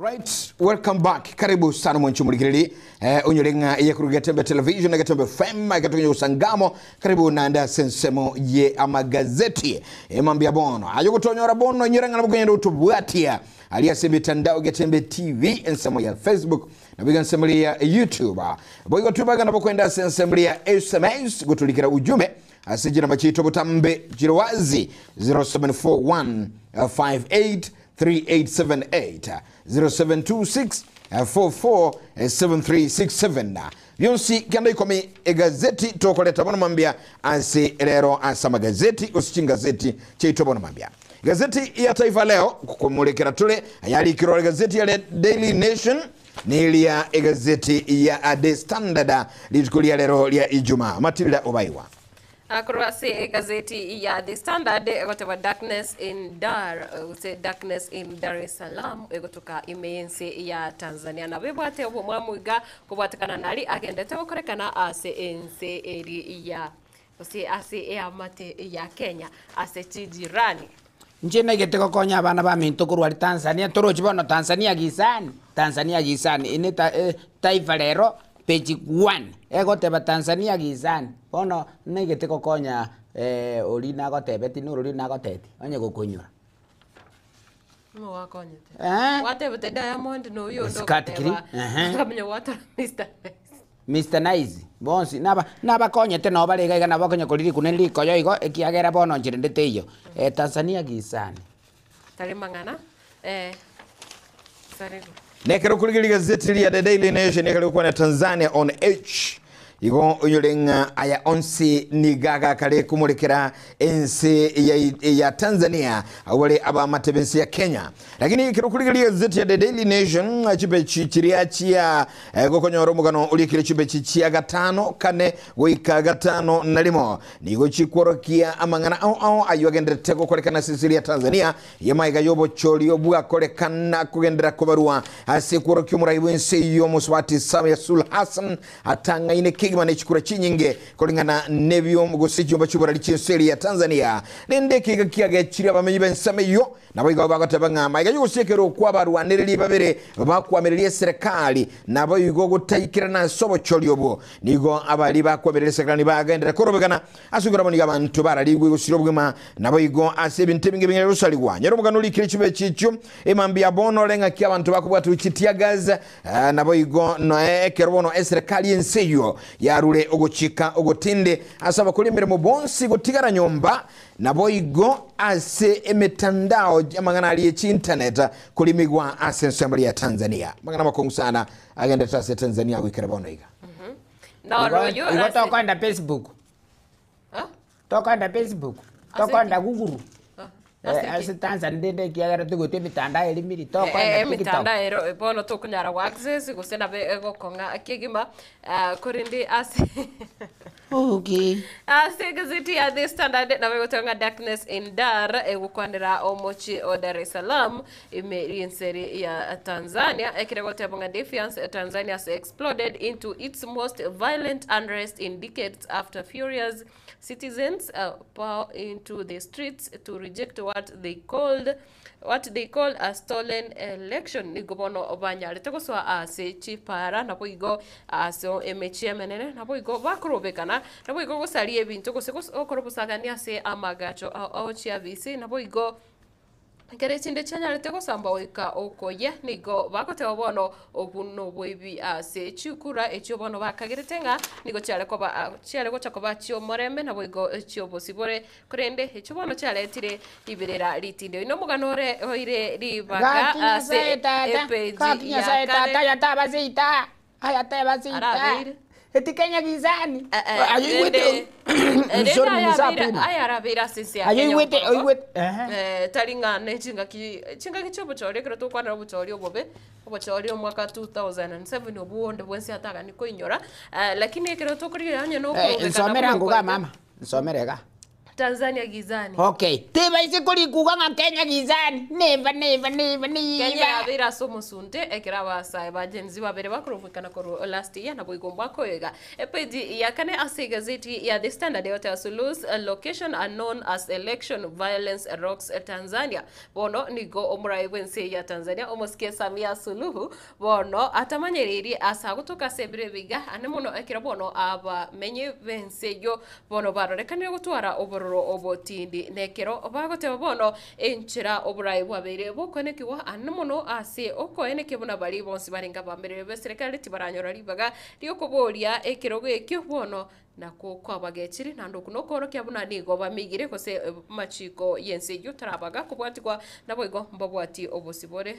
Right, welcome back. Karibu sana mwanchi murikiriri. Eh, onyore ng'a eye kuru Getembe Television na Getembe FM gatokenye gosangamo. Karibu nanda sensemo ye amagazeti. Emambia bono. Ayo gotonyora bono nyore ng'a nabokonyenda gotobwatia. Aria ase emitandao Getembe TV ensemo ya Facebook na boigo ensemo ya YouTube. Boigo tubaga nabo kwenda ase ensemo ya SMS goturikera ujumbe ase chinamba chiaito botambe chire wazi 0741 58 3878 0726 44 7367 bionsi kenda ikomi egazeti tokoreta bono mambia ase rero ase amagazeti gose chingazeti chiaito bono mambia gazeti ya Taifa Leo komorekera tore ayarikirwe egazeti ya Daily Nation neria egazeti ya The Standard rituko ria rero ria Ijumaa Matilda Obaiwa Korwa ase egazeti ya The Standard egoteba Darkness in Dar gose Darkness in Dar es Salaam egotoka ime y'ense ya Tanzania. Nabo ebwate obomwamu iga kobwatekana nari agendete gokorekana ase ense eri ya gose ase eamate ya Kenya ase chijirani. Inche naigete gokonya abana baminto korwa aria Tanzania, torochi bono Tanzania gizani, Tanzania gizani, eye ne ta Taifa Lero page one, egoteba Tanzania gizani. Bono naigete gokonya oria nagotebeti norori nagoteti, onye gokonyora. Ng'o gwakonyete? Eh. Gwatebete Diamond na oyio onde Skirt kiri, ogoteba, ehe. akamanya gwatora Mr Nice. Mister Nice, bonsi naba nabakonyete nabo bare iga iga nabo bakonya koria rikune rikoyo igo, ekiagera bono nchera ende teiyo. Tanzania gizani. Tari mang'ana eh, tari. Nekero okorigereria egazeti ria The Daily Nation ekero egokwana Tanzania on H igo onyore ng'a aya onsi nigo agakare komorekera ense ya, ya Tanzania abwo bare abamate b'ense ya Kenya. Lakini ekero okorigereria egazeti ya The Daily Nation chipechi chiria chia eh, gokonyora omogano orikire chipechi chia gatano kane goika gatano na rimo nigo chikworokia amang'ana ao ao ayio agenderete gokorekana ase ense ya Tanzania Y'amaiga y'obochorio bwakorekana kogenderera kobarwa ase kworokia omorai bw'ense eyio omosubati Samia Suluhu Hassan atang'aine kegima ne chikura chinyinge koreng'ana nebio gose chinyomba chi'oborari chi'ense eria ya Tanzania. Rende ekeiga kiagechire abamenyi b'ensemo eyio naboigo bagoteba ng'a amaiga y'ogosiekerwa okwo abarwanereri babere bakoamereria eserekari naboigo gotaikerana ase obochori obwo nigo abaria bakoamereria eserekari bagenderera korobekana Ase okorabwo nigo abanto bararigwe gosira obogima, naboigo ase ebinto ebinge bing'are gosarigwa. Nyora omogano orikire chibe chichio, emambia bono ore ng'aki abanto bakobwatwa chitear gas, naboigo noe ekero bono eserekari y'ense eyio yarure ogochika ogotindi ase abakori emeremo bonsi gotigara nyomba, naboigo ase emetandao y'amang'ana aria echiinternet korimigwa ase ensemo ya Tanzania. Amang'ana amakong'u sana agenderete ase Tanzania goikera bono iga. Noro oyio Igo ase- tokoenda Facebook. Ah? Tokoenda Facebook. Ase Tokoenda ki? Google. Ah, Eh, ase ki? ase Tanzania rende ekiagera togoetwa emitandao ere miri Eh, eh, tokoenda TikTok. emitandao ero bono tokonyara go access gose nabo egokong'a kegima ah, korende ase Okay. Ase egazeti ya The Standard nabo egoteba ng'a Darkness in Dar egokwanera omochie o Dar es Salaam ime y'enseri ya Tanzania ekere egoteba ng'a Defiance Tanzania has exploded into its most violent unrest in decades after furious citizens uh, pour into the streets to reject what they called what they call a stolen election nigo bono banyarete gosoa ase chipara naboigo ase emechie emenene naboigo bakorobekana naboigo gosaria ebinto gose gokora obosagani ase amagacho ao chiabisi naboigo Ekero chinde chianyarete gosamba goika okoyia, nigo bagoteba bono obwo noboibi ase chikura echio bono bakagerete ng'a nigo chiare koba chiare gocha koba chi'omorembe naboigo chi'obosibore, korende echio bono chiaretire riberera ritinde. Oyio nomogano ore oire ribaga Gaki ase Nyasaye tata, epeji gaki ya Nyasaye tata, kane. aya tabaseita, aya tebaseita. Arabeire. Eti Kenya gizani. Eh, eh, Aye oigwete rende- rende sorry aya Musa abeire- Pima. aya arabeire ase ense ya Aye Kenya oigwete okorokwa. oigwete ehe. Eh, tari ng'a ne chingaki chingaki chia obochori ekero tokwanera obochori obobe, obochori omwaka 2007 obwo onde bwensi atagani koinyora, eh, lakini ekero tokorigereria onye Eh, nokorobekana nsomera buna ango iga okorete mama, nsomera iga. Tanzania gizani. Okay. Tibaise korikuga ng'a Kenya gizani. Never, never, never, Kenya never. yabeire ase omosunte ekero abasae ba Gen Z babere bakorobekana korwa last year naboigo omwaka oyo iga. Epeji ya kane ase egazeti ya The Standard egoteba Suluhu's location unknown as election violence rocks Tanzania. Bono nigo omorai bw'ense ya Tanzania omosike Samia Suluhu bono atamanyereirie ase agotoka ase ebiro ebi iga ane mono ekero bono abamenyi b'ense eyio Bono barorekanire gotwara obororo obotindi, na ekero bagoteba bono, Enchera oboraai bwabeire bokoenekigwa aane mono ase okoenekia buna baria bonsi barenge abamereri b'eserekari tibaranyora ribaga ri'okoboria ekerogo ekio, bono nakwo kwabagechire, naende okwo nokoorokia buna nigo bamigire gose amachiko y'ense eyio tarabaga kobwatigwa, naboigo mbabwati obosibore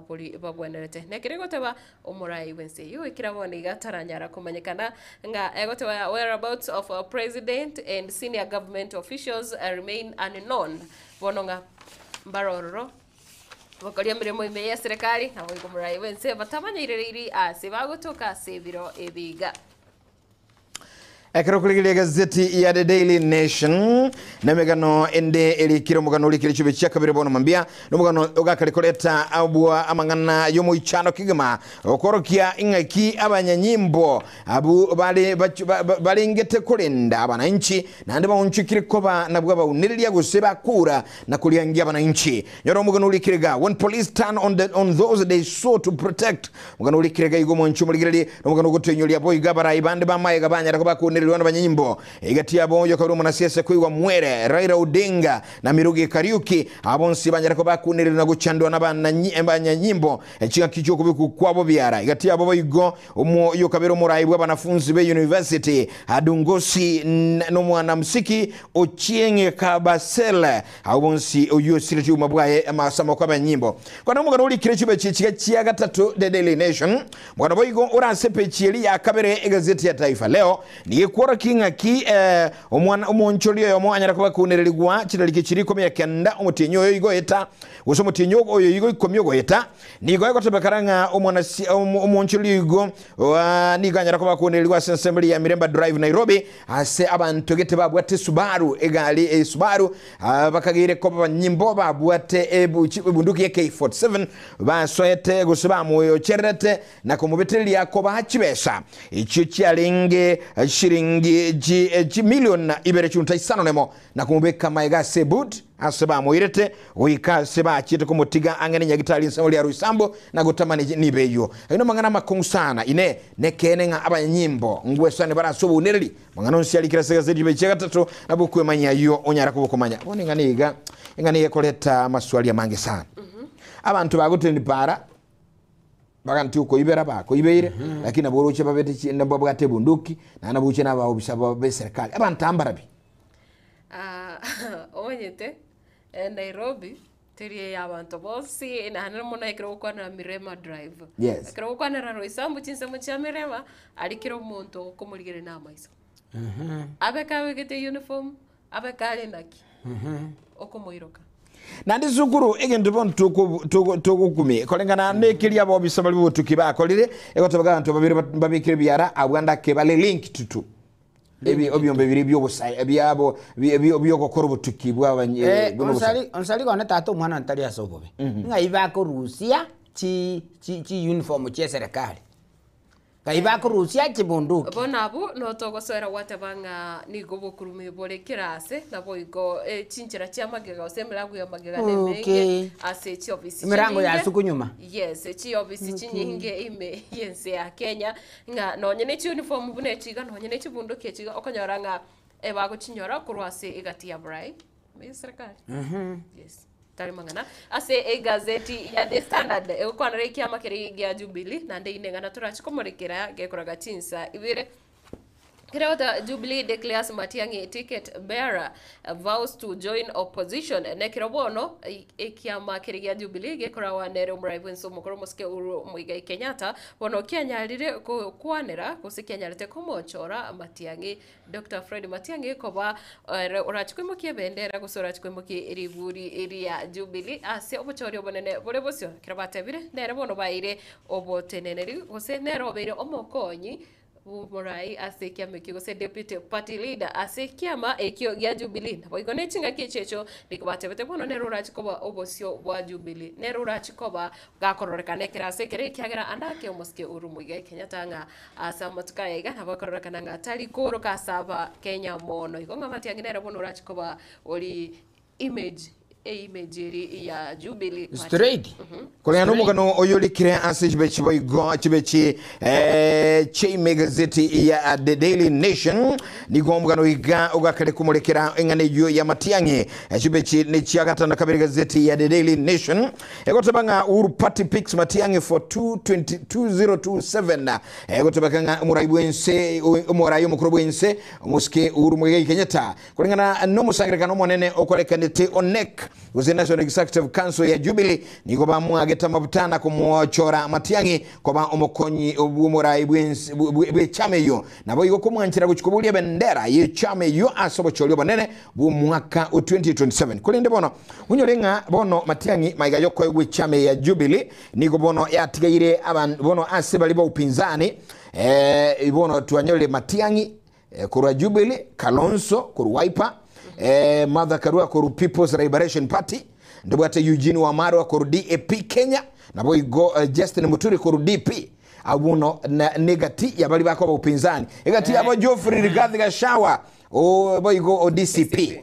boria babwenerete. Nekero egoteba Omorai bw'ense eyio goikera bono iga taranyara komanyekana ng'a egoteba whereabouts of our president and senior government officials remain unknown. Bono ng'a mbare ororo bakoria emeremo ime y'eserekari naboigo omorai bw'ense batamanyeirereiri ase bagotoka ase ebiro ebi iga. Ekero okorigereria egazeti ya The Daily Nation, nemegano ende erikire omogano orikire chibe chia kabere bono mambia, nomogano ogakare koreta abwa amang'ana y'omoichano kegima, okorokia ing'aki abanyanyimbo abu bare barengete korenda abananchi naende baonchokire koba nabwo abaunereria gose bakura na koriangia abananchi. Nyora omogano orikire iga, When police turn on, the, on those they sought to protect. Omogano orikire iga igo omonche omorigererie, nomogano ogotoinyoria boigo abarai bande b'amaega banyare koba bakonererwa nabanyanyimbo. Egati yabo oyo kabere omonasiasa koigwa Mwere, Raila Odinga, na Mirugi Kariuki, aba bonsi banyare koba bakonererwa na gochandwa nabanyanyimbo chingaki chi'okobekwa kwabo biara. Egati yabo boigo oyo kabere omorai bw'abanafunzi be university, Adungosi, nomwanamsiki Ochieng Kabasele. Abwo bonsi oyio osireti obogima bwaye ase amaboko 'abanyimbo. Kwana omogano orikire chibechi chiga chia gatato The Daily Nation, omogano boigo ore ase epeji eria ya kabere egazeti ya Taifa Leo, nigo ekworokia ing'aki eh, omwana omoonchori oyomo anyare koba kounererigwa chitariki chiria ikomi na kenda omotienyi oyo igo oeta, gose omotienyi oyo igo ikomi ogoeta. Nigo egotebekana ng'a omwana omoonchori oyo igo nigo anyare koba kounererigwa ase ensemo eria ya Miremba Drive Nairobi, Ase abanto gete babwate esubaru, egari esubaru, bakageire koba abanyimbo babwate ebunduki ya AK-47, basoete gose bamoyochererete na komobetereria kobaa chibesa echio chiarenge shiringi chimilion ibere chunta isano nemo, na komobeka magega ase eboot ase bamoirete goika ase bachiete komotiga ang'e nenyagitari ensemo ria Roysambu na gotama nibe eyio. Ayio namang'ana amakong'u sana. Inee! Nekeene ng'a abanyanyimbo ngwesane bare ase obounereri? Amang'ana onsi arikire ase egazeti y'ebibe chia gatato nabo okwemanyia ayio onyare koba okomanya. Bono eng'ana iga, eng'ana eye ekoreta amaswali amange sana. Abanto bagotenenia para bagantie okoibera bakoibeire, lakini nabo oroche babete chi nababwate ebunduki, naende nabo oche nabaobisa b'eserekari. Abanto aba mbarabi? Ah, omanyete Nairobi teri eyabanto bonsi naende mono ekero ogokwanera Mirema Drive. Yes. Ekero ogokwanera Roysambu chinsemo chia Mirema, aria kera omonto okomorigereria na amaiso. Abe kabegete uniform, abe kare naki, okomoiroka. Naende sukuru egento bono togokumia koreng'ana nekeria abobisa baria bobotuki bakorire, egoteba abanto babere babekire ebiara abwo ande ake bare linked to. Ebi ebiombe biria bi'obosae biabo bi'ogokora obotuki bw'abanye Eh, buna obosae. onsari onsari gone tata omwana one tari ase obobe, ng'ai bakorusia chi chi chiuniform chia eserekari, ng'ai bakorusia chibunduki. Bono abwo notogosoera gwateba ng'a nigo obokurumi bore kera ase, naboigo chinchera chia magega gose emirango ya magega nemenge Okay. ase chiofisi Emirango ya chinyinge. suku nyuma. Yes, chiofisi chinyinge ime y'ense ya Kenya, Ng'a nonye ne chiuniform buna echi iga, nonye ne chibunduki echi iga, okonyora ng'a ebagochinyora korwa ase egati ya borai ime y'eserekari. Yes. Tari mang'ana. Ase egazeti ya The Standard, egokwanera ekiama keria gia Jubilee, naende ine ng'ana torachi komorekera gekoraga chinsa ibere. Kere goteba Jubilee declares Matiang'i ticket bearer, vows to join opposition. Nekero bono ekiama keria gia Jubilee gekorawa nere omorai bwense omokoro omosike Uhuru Muigai Kenyatta bono kianyarire gokwanera gose kianyarete komochora Matiang'i Doctor Fred Matiang'i koba ere orache koimokia ebendera gose orache koimokia riguri ria Jubilee ase obochori obonene bore bosio. Ekero batebire nere bono baeire oboteneneri gose nere obeire omokonyi. Bw'omorai ase ekiama ekio gose deputy party leader ase ekiama ekio gia Jubilee. Naboigo ne chingaki echi echio nigo batebete bono nere orache koba obosio bwa Jubilee, nere orache koba gakororekana ekero ase ekero ekiagera ande ake omosike Uhuru Muigai Kenyatta ng'a ase amatuko aya iga nabo akororekana ng'a tari kooroka ase abakenya mono. Igo ng'a Matiang'i nere bono orache koba ori image eimage eri ya Jubilee Party. Straight. Koreng'ana nomogano oyo orikire ase chibechi boigo chibechi eh, chiaime egazeti ya The Daily Nation nigo omogano iga ogakare komorekera eng'ana eyio ya Matiang'i. Eh, Chibechi ne chia gatano na kabere egazeti ya The Daily Nation egoteba ng'a Uhuru Party picks Matiang'i for 220 2027 egotebeka ng'a omorai bwense omorai omokoro bwense omosike Uhuru Muigai Kenyatta Koreng'ana nomosangererekano omonene okorekanete o NEC, gose National Executive Council ya Jubilee, nigo bamwagete amabuta na komochora Matiang'i koba omokonyi bw'omorai bw'echama eyio. Naboigo komwanchera gochia koboria ebendera y'echama eyio ase obochori obonene bw'omwaka o 2027. Korende bono onyore ng'a bono Matiang'i maiga y'okoegwa echama eye ya Jubilee nigo bono yatigaire bono ase baria ba upinzani bono twanyorire Matiang'i Korwa Jubilee, Kalonzo korwa Wiper, Martha Karua korwa People's Liberation Party, ndobwate Eugene Wamalwa korwa DAP Kenya, naboigo Justin Muturi korwa DP. Abwo bono negati ya baria bakoba upinzani. Egati yabo Geoffrey Rigathi Gachagua boigo o DCP.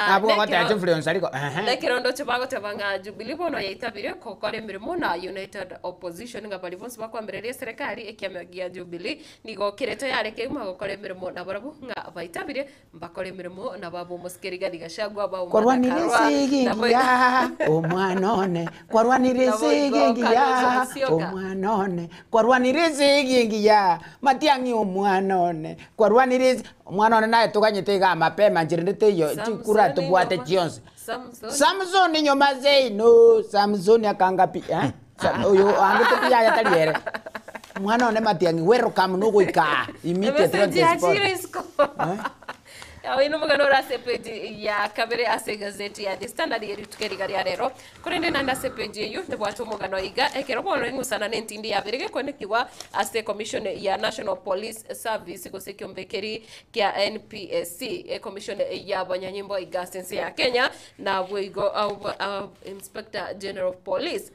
Abwo ogoteba Geoffrey Onsariko, ehe. Nekero ndoche bagoteba ng'a Jubilee bono yaitabire gokora emeremo na United Opposition ng'a baria bonsi bakoambereria eserekari ekiama gia Jubilee nigo kere tayari kegima gokora emeremo nabarabwo ng'a baitabire mbakore emeremo nababo omosike Rigathi Gachagua bao Martha Kwarwanire Karua esegi nabo engiya omwana one kwarwanire Nabo esegi igo engiya Kalonzo Musyoka. omwana one kwarwanire esegi engiya Matiang'i omwana one kwarwanire ese Omwana one naye toganyete igaa mapema ncherende teiyo chikura Samson tobwate nyuma chionsi. Samson Samson nyuma seino Samson akanga pi eh? Sa- oyo angete pi yaya tari ere. Omwana one Matiang'i welcome nogoika aa immediately on Emessage the spot. yachire isiko. Oyo nomogano ore ase epeji ya kabere ase egazeti ya The Standard ye rituko eriga ria rero. Korende naende ase epeji eyio tebwate omogano iga ekero bono eng'usana na entindi yabere gekoenekigwa ase ecommission ya National Police Service gose ekiombe keri kia NPSC, ecommission ya abanyanyimbo iga ase ense ya Kenya naboigo Inspector General of Police.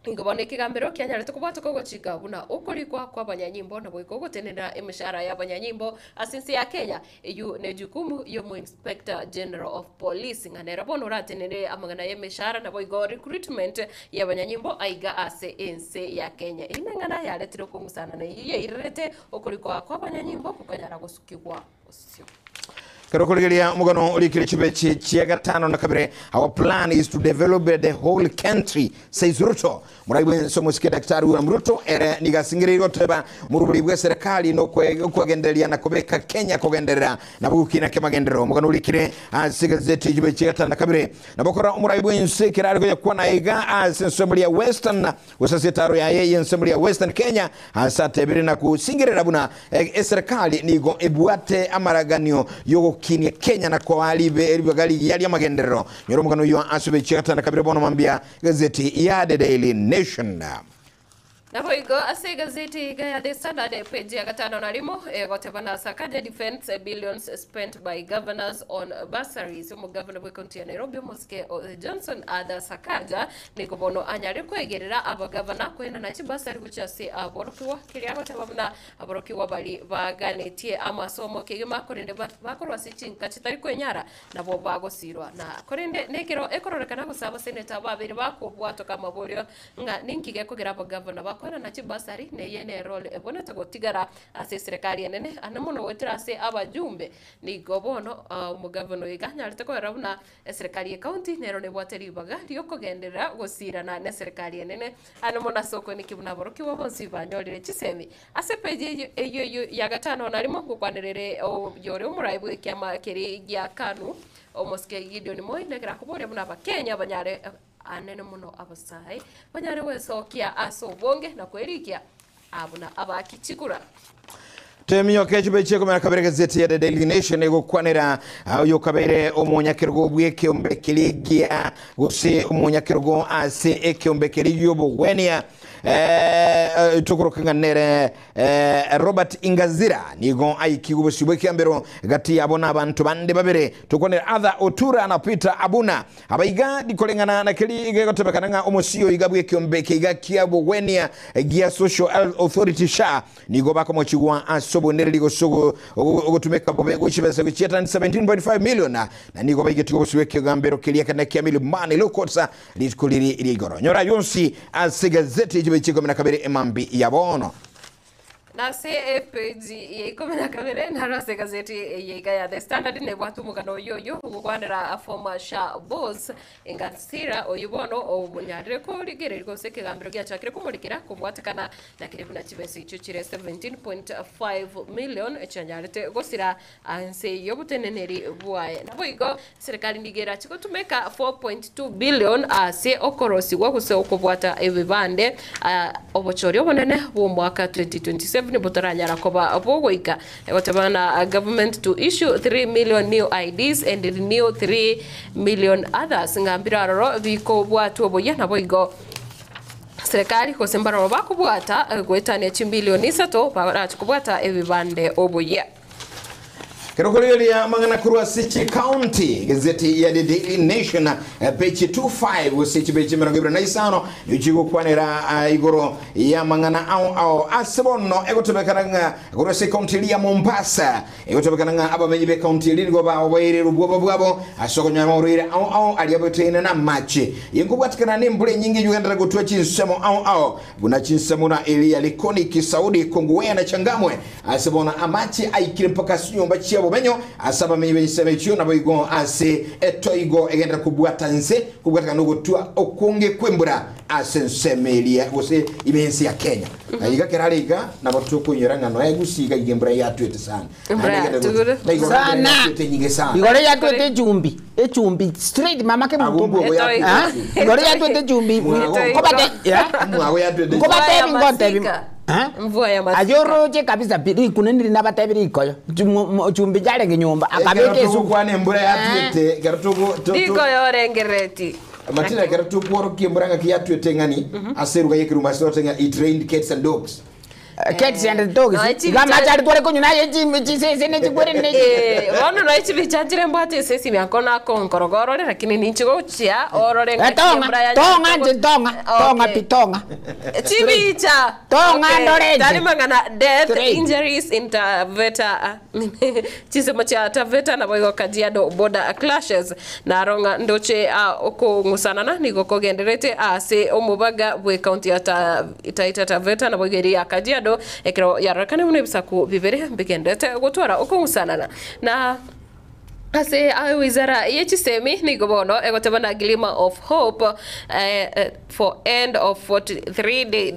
Nigo bono ekegambero kianyarete kobwatoka ogochika buna okorikwa kw'abanyanyimbo naboigo ogotenenera emeshahara y'abanyanyimbo ase ense ya Kenya. Eyio nejukumu y'omo-Inspector General of Police ng'a nere bono oratenenere amang'ana y'emeshahara naboigo recruitment y'abanyanyimbo aiga ase ense ya Kenya. Eyio neng'ana yaretire okong'usana na eyio yairerete okorikwa kw'abanyanyimbo gokonyara gosukigwa bosio. Ekero okorigereria omogano orikire chibechi chia gatano na kabere, Our plan is to develop the whole country, says Ruto. Morai bwense omosike Daktari William Ruto ere nigo asingereire goteba morobori bwe serikali nokwegendereria na kobeka Kenya kogenderera nabo gokina kemagenderero. Omogano orikire ase egazeti chibechi chia gatano na kabere. Nabo kora omorai bwense ekero are goyakwana iga ase ensemo ya Western gose ase etaro yaye y'ensemo ya Western Kenya Ase atebire na gosingerera buna eserekari nigo ebwate amaraganio y'ogokinia Kenya na koa ribaga rigiya ri'amagenderero. Nyora omogano oyio ase obechie gatano kabere bono mambia egazeti ya The Daily Nation. Naboigo ase egazeti iga ya The Standard epeji ya gatano na rimo egoteba na Sakaja defends billions spent by governors on bursaries. Omogavana bw'ecounty ya Nairobi omosike Johnson Arthur Sakaja Nigo bono anyare kwegerera abagavana koenana chibasari gochia ase aborokigwa, keria agoteba buna aborokigwa baria baganetie amasomo kegima, korende bakorwa ase chinka chitari kwenyara, nabo bagosirwa. Na korende nekero ekororekana gose abaseneta babeire bakobwatoka amaborio ng'a ninki gekogera abagavana bakoenana chibasari, neye nerole ebonete gotigara ase eserekari enene ande mono goetera ase abajumbe. Nigo bono omogavana oyo iga anyarete korora buna Eserekari y'ecounty nero nebwate ribaga riokogenderera gosirana neserekari enene ande mono ase okoenekia buna aborokigwa bonsi banyorire chisemi. Ase epeji eyio eyio eyio ya gatano na rimo ngokwanerere oyore omorai bw'ekiama keria gia KANU omosike Gideon Moi nekero akoboria buna abakenya banyare anene mono abasae banyare gwesokia ase obonge na kwerikia buna abaaki chikura. Temioka echibe chi'ekomera kabere gazeti ya The Daily Nation egokwanera oyo okabeire omonyakerogo bw'ekeombe keria gia gose omonyakerogo ase ekeombe keria gi'obogwenia. Tokoroka ng'a nere Robert Ingazira nigo aikigwe obosio bw'ekiambero gati yabo na abanto bande babere. Tokwanera Arthur Otura na Peter Abuna. Aba iga ndikoreng'ana na keri gegotebekana ng'a omosio iga bw'ekiombe eke iga kia bogwenia gia Social Health Authority SHA nigo bakomochigwa ase obonereri gose ogotumeka bobe gwe chibesa gochietania 17.5 million na nigo baigetigwe obosio bw'ekegambero keria ekenene kia Milimani Law Courts Rituko riri ria igoro. Nyora ayio onsi ase egazeti ye chibechi ikomi na kabere emambi ya bono. Nase epeji ya ikomi na kabere naro ase egazeti eye iga ya The Standard nebwate omogano oyio oyio ogokwanera former SHA boss Ngasira oyio bono onyarire korigereria gose ekegambero giachakire komorikera kobwatekana na keria buna chibesa echio chire 17.5 million chianyarete gosira Anse y'oboteneneri bwaye. Naboigo serikali nigo erache gotumeka 4.2 billion ase okorosigwa gose okobwata ebibande obochori obonene bw'omwaka 2027 botaranyara koba bogoika. Egoteba na government to issue 3 million new IDs and renew 3 million others ng'a mbire aroro bikobwatwa oboyia naboigo serikali gose mbaroro bakobwata goetania chimilioni isato barache kobwata ebibande oboyia. Kero korigereria amang'ana korwa ase chikaunti, egazeti ya The Daily Nation peji 25 gose chipeji 25 nigo chigokwanera ah, igoro y'amang'ana ao ao ase bono egotebekana ng'a korwa ase ekaunti eria ya Mombasa egotebekana ng'a abamenyi b'ekaunti eria nigo baoboeire obwoba bwabo ase okonyora amaorwaire ao ao aria aboteine n'amache yenkobwatikana n'embura enyinge eyio egenderera gotwa chinsemo ao ao buna chinsemo na eria ya Likoni, Kisaudi, Kongowea na Changamwe. Ase bono amache aikire mpaka ase chinyomba chi'obomenyo ase abamenyi b'echisemo echio, naboigo ase etoigo egenderere kobwata inse, kobwatekana nogotwa okonge kw'embura ase ensemo eria gose ime y'ense ya Kenya. Na iga kero are iga, nabo tokoinyora ng'a nonya Gusii iga iga embura yatwete sana. Embura Naende egenderere yatugure. gotwa. Na igoro embura Sana. yatwete enyinge sana. Igoro yatwete echumbi, echumbi straight mama Agwo kemutu. mbwogo Etoigo. yatwete echumbi. Igoro yatwete echumbi. Mwago. Kobate, ya? Mwago yatwete echumbi. Nkobatebi Mvua ya ngotebi. masika. Eh? Mvua ya masika. Aye oroche kabisa pi rikune ndiri nabatebi rikoyo. Chumbi yarenge nyomba akabeka Ekero esubu. togokwana embura yatwete, ekero togo- to- to- Rikoyo orengereti. Matina ekero tokworokia embura ng'aki yatwete ng'ani ase eruga y'ekerumba ase togote ng'a it rained cats and dogs. Cats and dogs. Noe chibicha- Iga amache aria tware konywa naye chisese ne chikwere ne Eh, bono noe chibicha nchire mbwate ase esimi yako nakonkoroga orore lakini ninche gochia orore ng'aki Tonga, embura yanyarete tonga go- nche tonga, tonga Okay. pi tonga. Chibicha. Tonga Okay. ndorenje. Tari mang'ana death Straight. injuries in Taveta chisemo chia Taveta naboigo Kajiado border clashes naro ng'a ndoche okong'usanana nigo kogenderete ase omobaga bwe county ya Ta, Taita Taveta naboigo eria ya Kajiado ekero yarorekane buna ebisaku bibere mbigenderete gotwara okong'usanana na Ase ewizara ye chisemi nigo bono egoteba na Glimmer of Hope for end of 43 day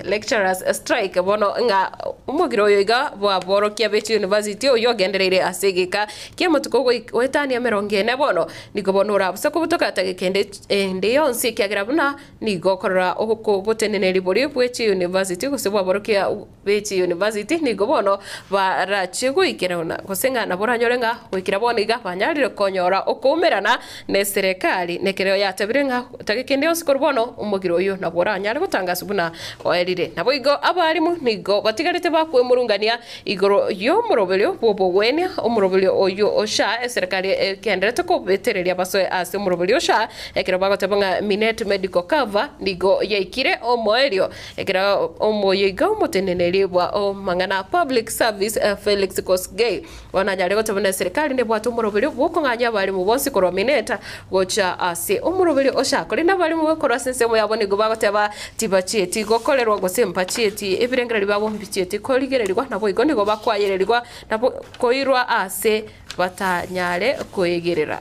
lecturers strike bono ng'a omogiro oyo iga bwaborokia be chiuniversity oyio ogendereire ase egeka ki'amatuko goetania emerongo ene bono nigo bono orabuse kobutoka tageka ende ende yonsi ekiagera buna nigo okorora oboteneneri boria bwe chiuniversity gose bwaborokia be chiyunivasiti nigo bono barachie goikerana, gose ng'a nabo oranyore ng'a goikera bono iga banyarire konyora okoumerana neserekari, nekereo yatebire ng'a tageka ende yonsi korwa bono omogiro oyio nabwo oranyare gotangaswa buna oerire. Naboigo abalimu nigo batigarete bakwemurungania igoro y'omoroberio bw'obogwenia, omoroberio oyio o SHA eserekari egenderete kobetereria basoe ase omoroberio o SHA ekero bagoteba ng'a Minet Medical Cover nigo yaikire omoerio. Ekero omoyega omoteneneri bwa amang'ana a Public Service Felix Kosgei bono anyare goteba buna eserikali nebwate omoroberio bw'okong'anyia abalimu bonsi korwa Mineta gocha ase omoroberio ocha korende abalimu korwa ase ensemo yabo nigo bagoteba tibachieti gokorerwa gose mbachieti ebirengererio biabo mbichieti korigererigwa naboigo nigo bakoayererigwa na koirwa ase batanyare koegerera.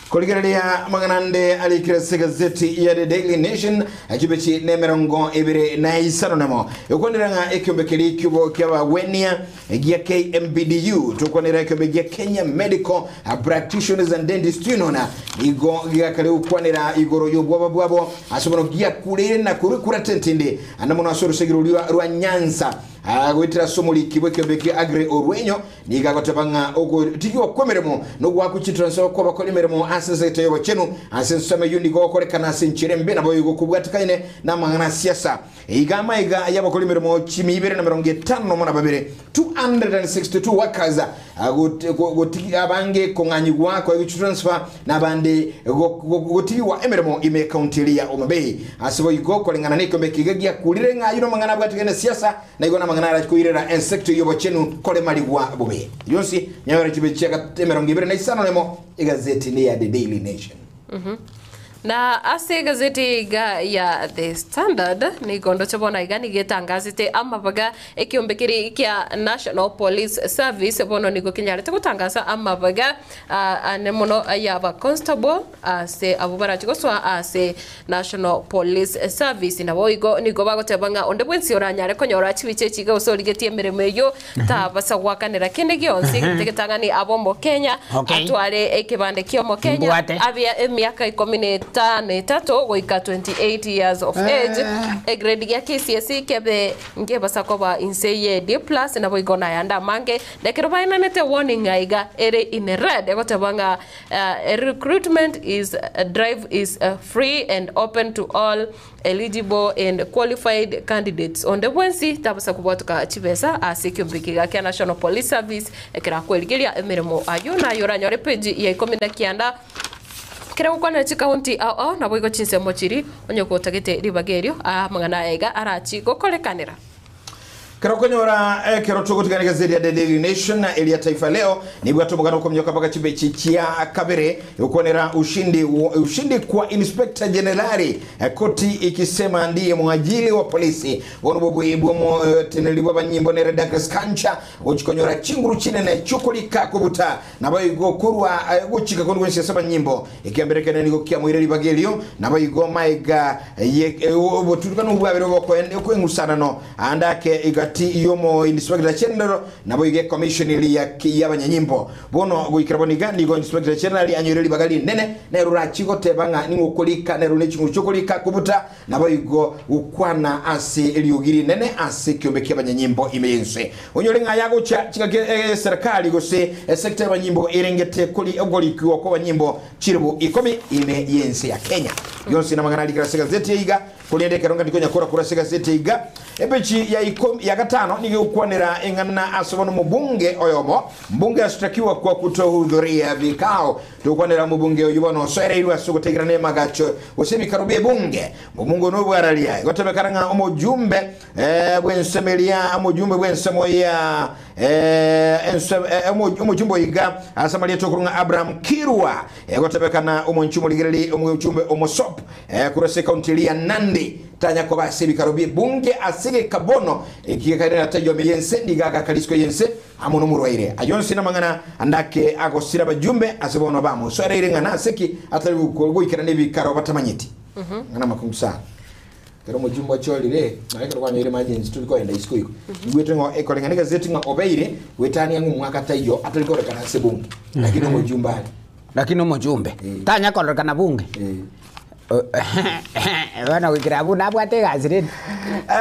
Korigereria amang'ana ande arikire ase egazeti ya The Daily Nation, chibechi nemerongo ebere na isano nemo, ekwanera ng'a ekiombe keria ekiubo ki'abagwenia gia KMPDU, tokwanera ekiombe gia Kenya Medical Practitioners and Dentists Union, nigo giakare gokwanera igoro y'obwoba bwabo ase bono giakureire na korwa ekurata entindi ande mono ase orosegi roria rwa Nyanza. Goetera ase omoriki bw'ekeombe kia Aggrey Orwenyo nigo agoteba ng'a ogotigwa kw'emeremo na ogoakwa chitranso kw'abakori emeremo ase ensegete y'obochenu ase ensemo eyio nigo gokorekana ase enchera embe naboigo kobwatekaine namang'ana a siasa. Iga amaiga y'abakori emeremo chimia ibere na merongo etano nomo na babere, 262 workers, abange kong'anyigwa koegwa chitransfer na abande gotigwa emeremo ime ekaunti eria ya Homa Bay. Ase boigo koreng'ana nekeombe eke iga giakurire ng'a ayio namang'ana abwatigane siasa na igo namang'ana arache koirera ensector y'obochenu koremarigwa bobe. Yonsi nyayore chibe chia 26 nemo egazeti neya The Daily Nation. Na ase egazeti iga ya The Standard nigo ndoche bono iga nigo etangasete amabaga ekiombe keria kia National Police Service bono nigo kenyarete gotangasa amabaga ane mono ay'aba constable ase abwo barache gosoa ase National Police Service. Naboigo nigo bagoteba ng'a onde bwensi oranyare konyora chibicha echi iga gose origetie emeremo eyio tabasa goakanera kende gionsi egento egetang'ani abe Omokenya atware ekebande kia Omokenya Mbwate. abe emiaka ikomi na etano etato goika 28 years of age egrade gia KCSE kebe ngebasa koba inse ye D plus naboigo nayande amange. Na ekero baenanete warning aiga ere in red egoteba ng'a recruitment is drive is free and open to all eligible and qualified candidates. Onde bwensi tabasa kobwatoka chibesa ase ekiombe kiga kia National Police Service ekero akwerigeria emeremo ayio naye oranyore epage ya ikomi na kianda kere gokwanera chikaunti ao ao naboigo chinsemo chiri onye gotagete ribaga erio amang'ana aya iga arachi gokorekanera. Ekero okonyora ekero togotigana egazeti ya The Daily Nation na eria Taifa Leo nibwate omogano okominyoka mpaka chibechi chia kabere gokwanera ushindi, ushindi kwa Inspector Jenerali koti ikisema ndiye mwajiri wa polisi. Bono bobui bw'omoteneneri bw'abanyimbo nere Douglas Kancha gochikonyora chinguru chinene chiokorika kobuta naboigo korwa gochika konde gwensi ase abanyimbo ekiambere ekenene nigo kiamoire ribaga erio naboigo maega ye oboturukano bwabere okweng'usanano Ande ake egati y'omoinspector general naboigo ecommission eria y'abanyanyimbo. Bono goikera bono iga nigo inspector general anyoire ribaga rinene nere orachie goteba ng'a ning'o okorika nere one chinguru chi'okorika kobuta naboigo gokwana ase eriogi rinene ase ekiombe ki'abanyanyimbo ime y'ense. Onyore ng'a yagocha chingaki eserekari gose esector y'abanyimbo erengete kori okorikigwa kw'abanyimbo chilifu ikomi ime y'ense ya Kenya. Yonsi namang'ana arikire ase egazeti eye iga. Korende ekero ngati konya korakora ase egaseti iga, epeji ya ikomi ya gatano nigo egokwanera eng'ana ase bono omobunge oyomo, mbunge ashtakiwa kwa kutohudhuria vikao. Togokwanera omobunge oyio bono osoereirwe ase ogotegerana emagacho gose ebikaro bi'ebunge. Omongo nobwararia egotebekana ng'a omojumbe bw'ensemo eria omojumbe bw'ensemo ya omojumbe oiga ase amarieta okorwa ng'a Abraham Kirwa egotebekana omonche omorigereri omojumbe omosop Korwa ase ekaunti eria ya Nandi tanya koba ase ebikaro bi'ebunge ase egeka bono eki gekairera taiyo ime y'ense nigo agaka risiko y'ense amo nomorwaire. Ayio onsi namang'ana ande ake agosira abajumbe ase bono bamosoereire ng'a nase ki atari goikerana ebikaro batamanyeti. Ng'ana amakungu sana. Ekero omojumbe ochorire, nonya ekero kwanyoire emergency tori kogenda isiko igo. Igwete ng'a ekoreng'ana egazeti ng'a obeire goetania ng'a omwaka taiyo atari korekana ase ebunge. Lakini omojumbe are. Lakini omojumbe tanya kororekana bunge. Bono goikera abwo nabwate egasi rende.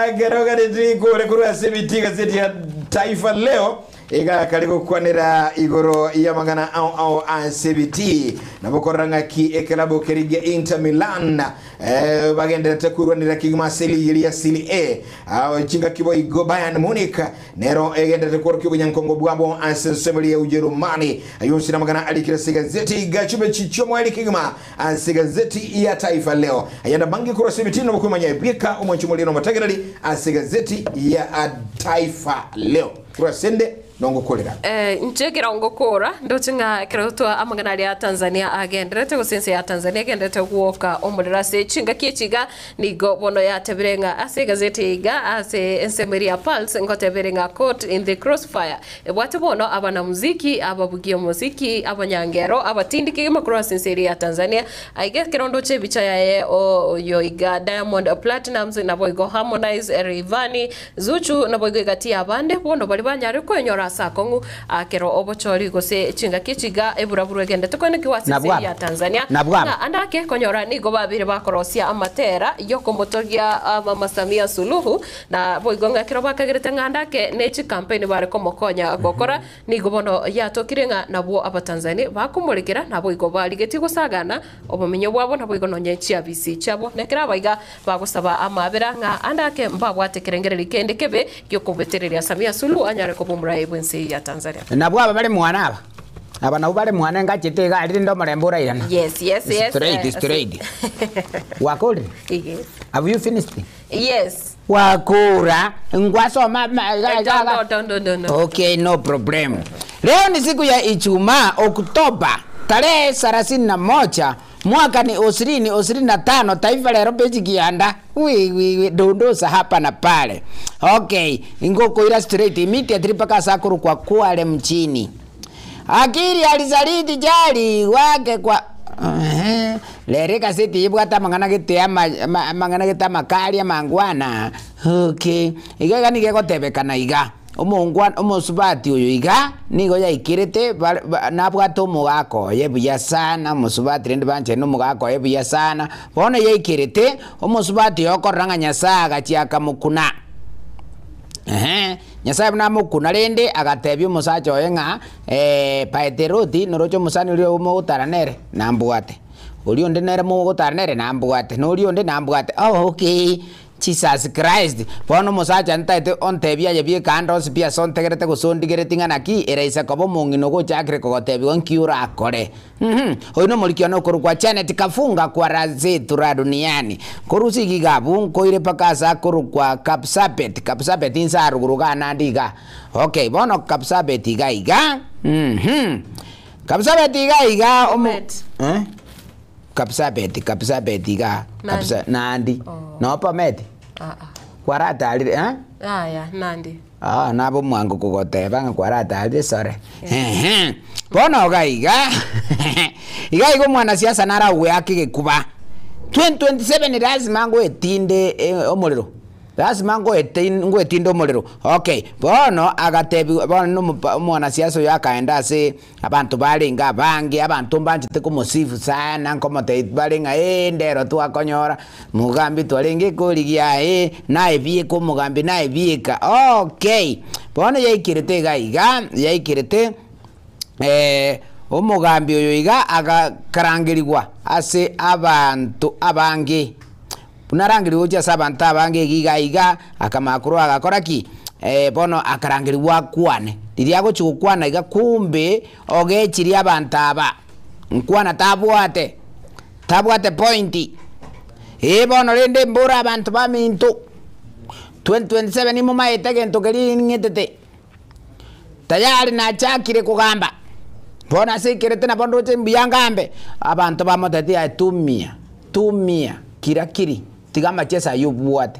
Ekero gari kore korwa ase emiti egazeti ya Taifa Leo iga kare gokwanera igoro y'amang'ana ao ao ase ebitii nabo korora ng'aki ekelabu keria gia Inter Milan eh, bagenderete kwerwanera kegima ase eligi eria ya Serie A. Ao chingaki boigo Bayern Munich Nero egenderete kworokia obonyankongo bwabo ase ensemo eria ya Ujerumani. Ayio onsi namagana arikire ase egazeti Gachube Chichio Mweri kegima ase egazeti ya Taifa Leo. Ayande amange korwa ase ebitina obokwemanya ebieka omwanchi omoria na omotegereri ase egazeti ya Taifa Leo. Korwa ase ende nongokorera. Inche ekero ngokora, ndoche ng'a ekero twa amang'ana aria a Tanzania agenderete, gose ense ya Tanzania egenderete gwoka omorero ase chingaki echi iga, Nigo bono yatebire ng'a ase egazeti eye iga ase ensemo eria ya Pulse ngoteba ere ng'a Caught in the Crossfire ebwate bono abanamuziki, ababugia omoziki, abanyangero, abatindi kegima korwa ase ense eria ya Tanzania. Aiga ekero ndoche ebicha yaye oyo iga Diamond Platnumz naboigo Harmonize, Rayvanny, Zuchu naboigo egati y'abande bono baria banyarire koenyora. gokora ase akong'u Ekero obochori gose chingaki echi iga eburaburu egendete koenekigwa ase Nabwo ense aba. ya Tanzania, Nabwo aba. ng'a ande ake konyora nigo babeire bakorosia amatera y'okomotogia Mama Samia Suluhu, na boigo ng'a ekero bakagerete ng'a ande ake ne chikampeni bare komokonya gokora, nigo bono yatokire ng'a nabwo Abatanzania bakomorekera naboigo barigetie gosagana obomenyo bwabo naboigo nonye chiabisi chiabo. Nekero abaiga Bagosaba amaabera ng'a ande ake mbabwate ekerengererio kende kebe gi'okobetereria Samia Suluhu anyare koba omoraai bw'ense ya Tanzania. Nabwo aba bare mwane aba. Aba nabwo bare mwane ngachete iga aria rende omorembe orairana. Yes, yes, yes. Straight, straight. Wakorire? Yes. Have you finished? Yes. Wakora ngwasoma ma- iga- iga- No, no, no, no, no. Okay, no problem. Leo ni siku ya Ijumaa, Oktoba tarehe 31 mwaka ni ishirini ishirini na tano Taifa Lero page kianda wi wi wi dondosa hapa na pale. Okay, ingokoira straight immediately mpaka sakuru kwa Kwale mchini. Akili alisaliti jali wake kwa Ehe. Rero egaseti ebwate amang'ana gete amang'ana gete amakari amangwana okay. Iga iga nigo egotebekana iga, omongwana omosubati oyo iga, nigo yaikerete bare ba nabwate omogaka oye buya sana, omosubati rende banchani na omogaka oye buya sana, bono yaikerete, omosubati oyo okorora ng'a Nyasaye agachia akamokuna. Ehe, Nyasae buna amokuna rende agatebia omosacha oye ng'a Paeteroti, noroche omosani oria mogotara nere, nambwate. Oria onde nere mogotara nere, nambwate. Na oria onde nambwate. Oh okay, Jesus Christ! Bono omosacha ntaete ontebie aye bieka ande onsi pi ase ontegerete gose ondigereti ng'a naki, eraisa koba omong'ina ogochakire kogotebiwa nki orakore. Uhum, oyo nomoriki one okorokwa Janet Kafunga kwa Razetu ra Duniani. Korusia iga iga abwo nkoire mpaka ase akorokwa Kapsabet, Kapsabet inse aruguru iga nande iga. Okay, bono Kapsabet iga iga, uhum, Kapsabet iga iga omo Bomet. eh? Kapsabet, Kapsabet iga, Nandi. Kapsa Nandi. Oh. Noo Bomet? Ah, ah. Kwaratarire eh? Yaya, Nandi. Aa, nabe omwango kogoteba ng'a kwaratarire sore. Ehe. Bono iga iga, iga iga omwanasiasa nare agoaka egekuba. 2027 lazima ngoetinde eh, omorero. Lazima ngoete ngoetinde omorero. Okay, bono agatebiwa bono na omopa omwanasiasa oyo akaenda ase Abanto barenge abange, abanto mbanchete komosifu sana, nkomotebia bare ng'a ee, ndero twakonyora, mogambi twarenge korigia ee, naye bieka omogambi naye bieka, okay. Bono yaikerete iga iga, yaikerete omogambi oyo iga agakarangerigwa ase abanto abange. Buna arangerigwe gochia ase abanto abange iga iga iga, akamanya korwa agakora ki? Bono akarangerigwa akwane. Riria agochia gokwana iga kumbe ogechirie abanto aba, nkwana tabwate, tabwate point. Ee bono rende mbore abanto baminto, 2027 momaete egento keria ng'etete. Tayari nachakire kogamba, bono ase ekerete nabo ndoche mbuya ngambe. Abanto bamotebetie aye tumia, tumia, kira kiri, tiga amacheso ayio obwate,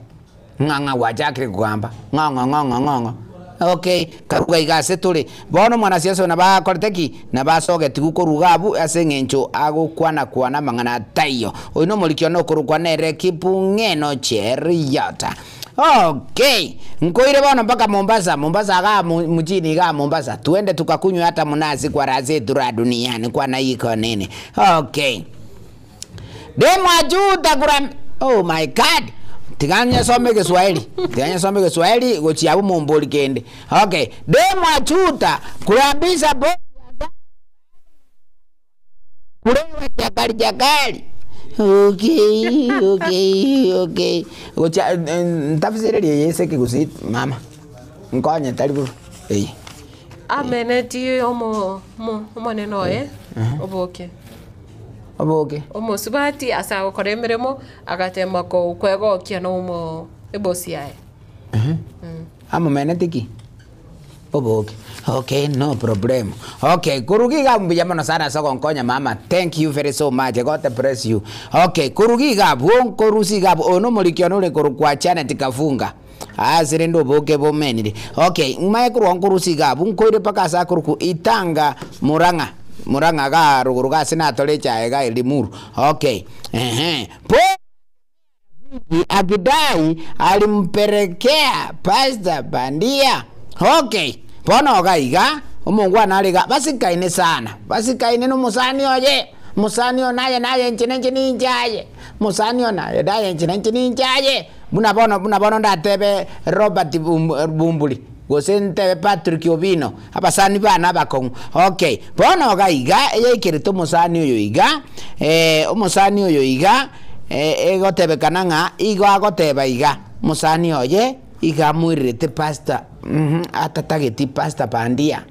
ng'a ng'a gwachakire kogamba, ng'o ng'o ng'o ng'o ng'o ng'o. Okay, karuga iga ase tore. Bono omwanasiasa oyo nabo akorete ki? Nabo asogetigwe korwa iga abwo ase eng'encho agokwana kwana amang'ana ataiyo. Oyio nomoriki one okorokwa nere Kipung'eno Cheruiyot. Okay, nkoire bono mpaka Mombasa, Mombasa igaa mjini igaa Mombasa, twende tukakunywe hata mnazi kwa raha zetu raha duniani kwa na iko nini. Okay. Demu ajuta kuram oh my God. Tiga nyesome Kiswahili. Tiga nyesome Kiswahili gochia abwo mombori kende. Okay. Demu ajuta kurambisa bo Kurewa chakari chakari. Okay, okay, okay. Gochia ntafsirerie eye ase ekegusii mama. Nkonye tari bobe. Eye. Amenetie omo omo omonene oye oboke. Oboke. Omosubati ase agokora emeremo, agatema ko kwegokia na omo ebosi yaye. Amomeneti ki? Oboke. Okay, no problem. Okay, koruga iga mbuya mono sana ase ogonkonya mama. Thank you very so much. God bless you. Okay, koruga iga abwo, nkorusia iga abwo, oyo nomoriki one ore korokwa Janet Kafunga. Ase rende oboke bomenire. Okay, manye korwa nkorusia iga abwo, nkoire mpaka ase akorokwa Itanga Murang'a. Murang'a igaa rogoro iga ase natore echae iga Limuru. Okay, ehe. Bo. Akidai alimperekea pastor bandia. Okay. Bono iga iga, omongwana are iga, basikaine sana, basikaine na omosani oye, omosani one aye naye inche na inche ninche aye, omosani one aye naye inche na inche ninche aye, buna bono buna bono ndatebe Robert Bumbuli, gose ntebe Patrick Obino, abasani bane abakong'u. Okay, bono iga iga, eyaikerete omosani oyo iga, omosani oyo iga, egotebekana ng'a igo agoteba iga, omosani oye iga amoirerete pastor atatageti pastor bandia,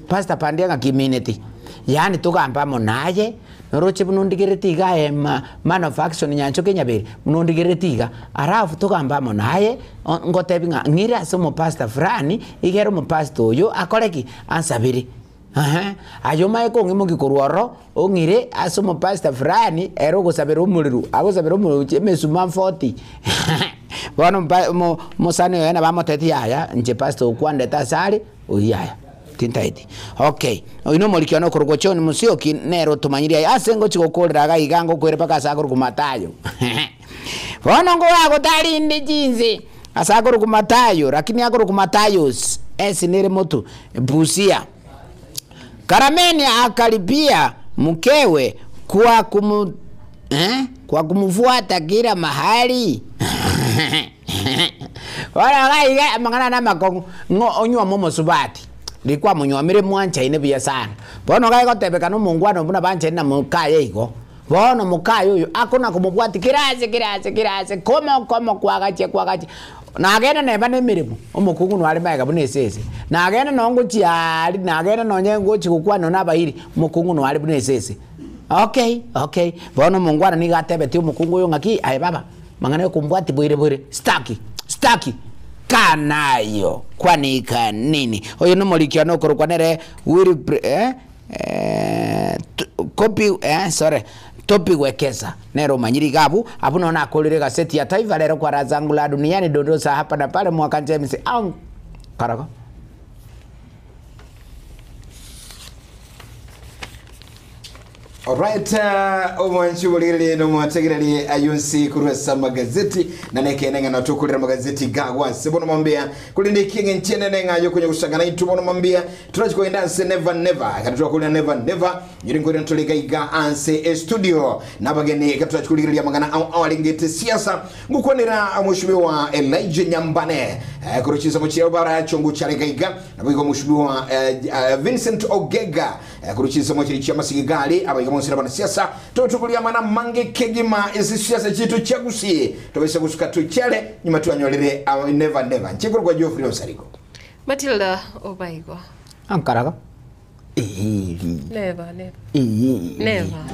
pastor bandia ng'aki emineti? Yaani togambe amo naye, noroche buna ondigerereti iga aye ma man of action Nyanchoka Nyaberi, buna ondigerereti iga, alafu togambe amo naye, ngotebi ng'a ng'ire ase omopastor fulani, igere omopastor oyo akore ki? Ansabere. Ehe, aye omanye kong'imokia korwa ororo, ong'ire ase omopastor fulani, ere ogosabera omorero, agosabera omorero gochia emesuma 40 bono mpa omo omosani oye nabo amotebetie yaya, inche pastor okwandete ase are, oyio yaya, tintaeti. Okay, oyio na omoriki one okorokwa John Musyoki, nere otomanyirie aye ase ngochia gokorera iga iga ngokwere mpaka ase akorokwa Mathayo. Bono ngoagotarinde chinse ase akorokwa Mathayo, lakini akorokwa Mathayosi, esi nere motu, Busia. Karameni akaribia mkewe kwa kumu, eh, kwa kumfuata kila mahali. Bono iga iga amang'ana aya namakong'u, ng'o onywome omosubati, riria kwamonywomire mwanchaine buya sana. Bono iga egotebekana omongwana buna banchaine na mokaye igo. Bono mokaye oyo akona komobwatia kera ase kera ase kera ase komo komo kwagachia kwagachia. Nagenda neba na emeremo, omokungu noare magega buna esese. Nagenda nonye ngochia aria, nagenda nonye ngochia gokwana na abairi, omokungu noare buna esese. Okay, okay, bono omongwana nigo atebetie omokungu oyo ng'aki, aye baba, mang'ana ya okombwatia boire boire, sitaki, sitaki, kaa nayo, kwanika nini? Oyo nomoriki one okorokwa nere Wilbr eh. Kopi sorry, Topi Wekesa nere omanyire iga abwo, abwo nonya nakorire egaseti ya Taifa Leo kwa raha zangu la duniani dondoo za hapa na pale mwaka James Aung Karago. Alright, omwanchi borigererie na omwategererie ayonsi korwa ase amagazeti na nekeene ng'a natokorera amagazeti gago ase bono mambia korende ekieng'encho enene ng'a yokonya gosangana intwe bono mambia Torachi kogenda anse never never ekero twakorire never never nyori nkoirana tore iga iga anse estudio nabageni ekero torachi korigereria amang'ana ao ao arengete siasa ngokwanera mheshimiwa Elijah Nyambane eh, korwa chinsemo chia Baracho ngochare iga iga nabo igo mheshimiwa eh, eh, Vincent Ogega eh, korwa chinsemo chiri chia Masigigari abaiga bonsi na abanasiasa totuguria amang'ana amange kegima ase siasa chitu chia Gusii tobaisa gosuka tochare nyuma twanyorire ah, never never nche korwa Geoffrey Osarigo Matilda obaigwa. Ankaraga. Eeri. Never, never. Eeri. Never.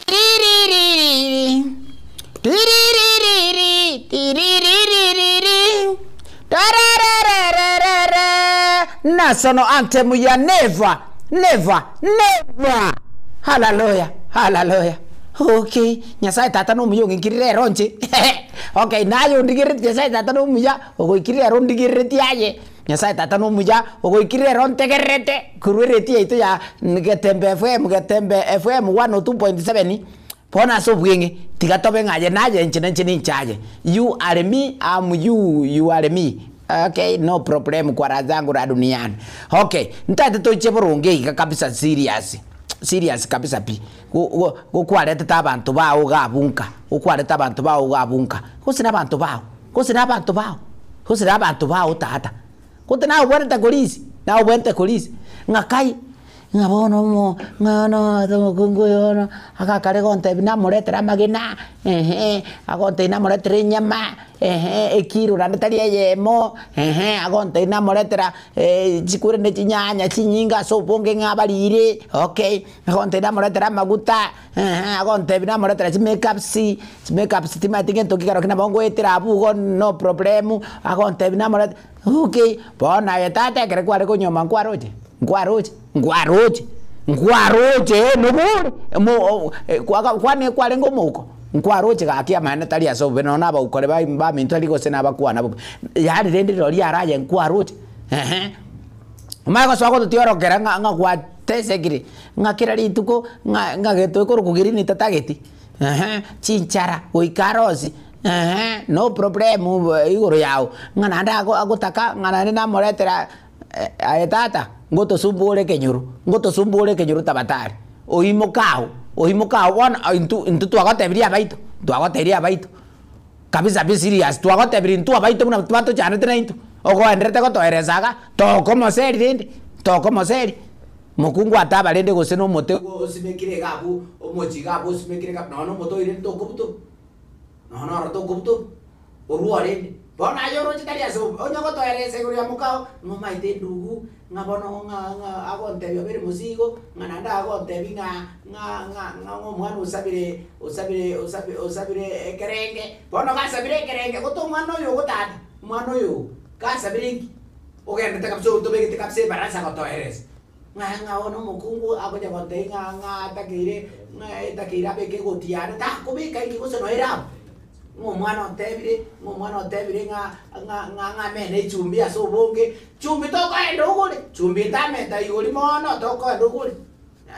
Tiririri, tiririri, tiririri, tararararara. National anthem ya never, never, never. Hallelujah, hallelujah. Okay, Nyasaye tata nomuya ong'ikirire ero inche. Okay, naye ondigereti Nyasaye tata nomuya, ogoikirire ero ondigereti aye. Nyasaye tata nomuya, ogoikirire ero ontegererete korwa ereti yaito ya Getembe FM, Getembe FM 102.7. Bono ase obweng'e, tiga tobe ng'a aye naye inche nainche ninche aye. You are me, am you, you are me. Okay, no problem kwa raha zangu la duniani. Okay, ntaete toiche boronge iga kabisa serious, serious kabisa pi. Go go gokwaretete abanto bao iga abwo nka, gokwarete abanto bao iga abwo nka, gose na abanto bao, gose na abanto bao, gose na abanto bao tata. Gote naye obwenerete korisia, naye obwenerete korisia, ng'a kai. Ng'a bono omo ng'a bono omokungu oyo bono agakare gontebia namoretere amagena, ehe, agontebia namoretere enyama, ehe, ekiro naende tari eyemo, ehe, agontebia namoretera chikure na chinyanya chinyinge ase obonge ng'a abarire, okay, agontebia namoretera amaguta, ehe, agontebia namoretera chimakeups, chimakeups timanyeti gento ki kero ki nabo ngoetera abwo igo no problem, agontebia namorete okay, bono aye tata ekero kware konyuoma nkwaroche. Nkwaroche, nkwaroche, nkwaroche nobore omo o kwaga kwane kwarenge omouko, nkwaroche gaki amaene tari ase obobe nonya na abaukore bai baminto tari gose nabakwana bobe, yaani rende rirorio araye nkwaroche ehe. Omanye gosoa gototiorokera ng'a ng'a gwatesekire, ng'a kera rituko ng'a ng'a gento ekorokwa green tatageti ehe, chinchara goika arosie ehe, no problem igoro yago, ng'a naende ago agotaka ng'a naende namoretera. Aye tata, ngotosumbore ekenyoro, ngotosumbore ekenyoro tabatari, oimoke agwo, oimoke agwo bono intwe intwe twagotebirie abaito, twagotebirie abaito kabisa be serious, twagotebirie intwe abaito buna batochandete naintwe, ogoenderete gotoeresa iga, tokomoseri rende, tokomoseri, mokungu ataba rende gose na omote osimekire iga abwo, omochie iga abwo osimekire iga nonya na omote oire tokobutorwa, nonya na oro tokobutorwa. Orwo orende, bono aye oroche tari ase obobe, onye ogotoeresa igoro ya mokao, ng'a omaete endugu, ng'a bono ng'a ng'a agontebia obere mosigo, ng'a naende agontebia ng'a ng'a ng'a ng'a omwana osabire osabire osabi osabire ekerenge, bono gasabire ekerenge, gote omwana oyo ogo tata, omwana oyo ogo, gasabire inki? Ogendete kabisa otobegete kabisa ebarasa gotoeresa, ng'a ng'a bono omokungu agocha gontebia ng'a ng'a atakeire ng'a etakeire abeke egoti yane, takobeka inki gose noere abwo. Ng'a omwana otebire, ng'a omwana otebire ng'a ng'a ng'a ng'amene echumbi ase obonge, chumbi tokoenda ogore, chumbi etamenta igori mono tokoenda ogore,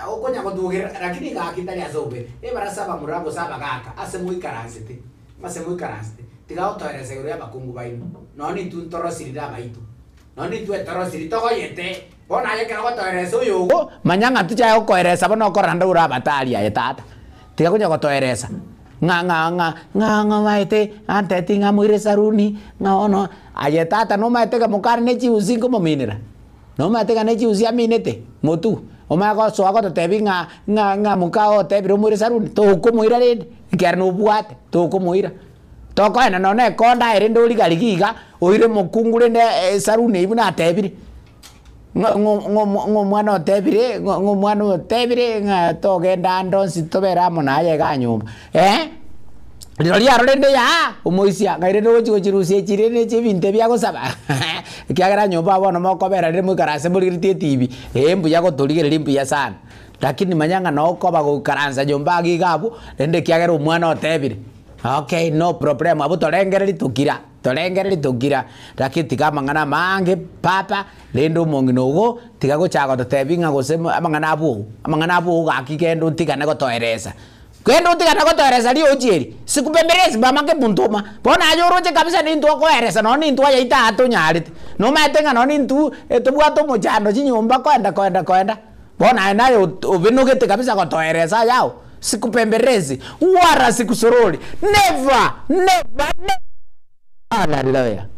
okonya gotwogerera lakini gaki tari ase obobe. Ebarasa abamura gose abagaka ase moikaransete, ase moikaransete, tiga gotoeresa igoro ya abakungu baino, nonye intwe ntorosirire abaito, nonye intwe torosiri togoyete, bono aye ekero ogotoeresa oyo ogo, manya ng'a tochaye gokoeresa bono okorora naende ore abatari aye tata, tiga konya gotoeresa. Ng'a ng'a ng'a ng'a ng'a omaete anteti ng'a moire esaruni, ng'a bono aye tata nomaete ng'a mokare ne chiusi nkomominera, nomaete ng'a ne chiusi aminete motwe, omanye gosoa gototebia ng'a ng'a ng'a mokao otebire omoire esaruni, tokomoira rende, ekiagera nobwate tokomoira. Tokoenda nonye na ekonda aye rende origarigi iga, oire mokungu rende esaruni eywo buna atebire. Ng'a omwana otebire, ng'a omwana otebire ng'a togenda ande onsi tobere amo naye igaa nyomba, eh, rirorio aro rende yaa, omoisia ng'ai rende ogochi gochirusia echi rende echi ebinto ebi agosaba ekiagera nyomba bono mokobera rende moikaranse morigeretie etibi, eh mbuya gotorigereria mbuya sana, lakini manya ng'a nokoba goikaransa nyomba iga iga abwo, rende ekiagera omwana otebire, okay no problem abwo torengereria tokira. Torengererie tokira, lakini tiga amang'ana amange papa, rende omong'ina ogo tiga gochaka gototebia ng'a gose amang'ana abwo oo, amang'ana abwo oo gaki genda otigane gotoeresa. Genda otigane gotoeresa riochi eri, sikubembelezi mama kebuntuma, bono aye oroche kabisa nintwe okoeresa nonye nintwe ayaito aa tonyarete, nomaete ng'a nonye intwe tobwate omochando chinyomba koenda koenda koenda, bono aye naye obenogete kabisa gotoeresa ayao, sikubembelezi, wala sikusorori, never, never, never. Hallelujah.